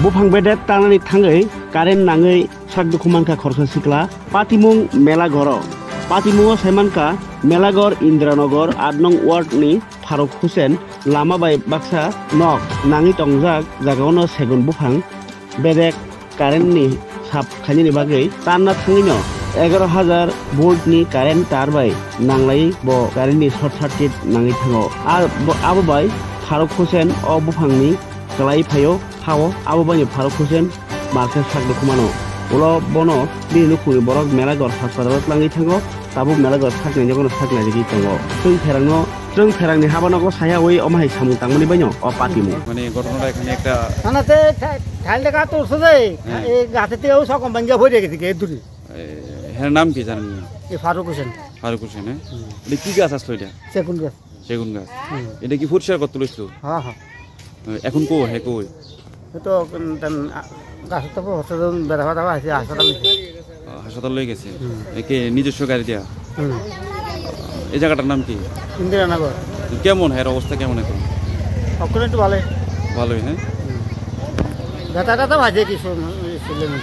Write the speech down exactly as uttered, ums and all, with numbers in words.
Buphang bedek tanani thangwi current nangwi sak dukhu mankha khoroksa sikla. Patimung Melagoro. Patimungo saimankha Melagor Indranagar aat nong ward ni Faruk Hussain lama bai baksa nok nangwi tongjak jagaono segun buphang bedek current ni sap khainani bagwi tanna thangwino egaroh hajar volt ni current tar bai nanglai bo current ni short circuit nangwi thango. Ar bo, abo bai Faruk Hussain o buphang ni kwlai phaio, phao abo bai ni Faruk Hussain markhe sak dukhu mano. Ulo bono bini nukhungni borok Melagor haspatalo twlangwi thango, tabuk Melagor sak nai jogono sak nai rigwi tongo. Chwng pherangno, chwng pherangni habanogo sayawi omo hai samung tangmani baino o patimu. মানে ঘটনাটা এখানে একটা থানাতে থাইলে কাটো সোজাই হ্যাঁ। এই গাছেতে ও সব কোম্পানি যা ভরে গেছে গিয়ে দূরে। এ, হ্যার নাম কি জানেন না? এ ফারুক হোসেন। ফারুক হোসেন, হ্যাঁ? হুম। এটা কি গাছ আসলো এটা? সেগুন গাছ। সেগুন গাছ। হুম। এটা কি ফুটসার করতে লইছিল? হ্যাঁ, হ্যাঁ। এ, এখন কো, হে কই? এ তো, উম, তেন, আ, গাছের তো হচ্ছে তো বেড়া ফাটা আছে, হাসপাতাল নিছে। আ, হাসপাতাল লই গেছে? হুম। এ কে নিজস্ব গাড়ি দিয়া? হুম। এই জায়গাটার নাম কি? ইন্দিরানগর। কেমন, হ্যার অবস্থা কেমন এখন? এখন একটু ভালোই। ভালোই, হ্যাঁ? হুম। ব্যথা ট্যাথা বাজে কিছু, উম, ছিল না।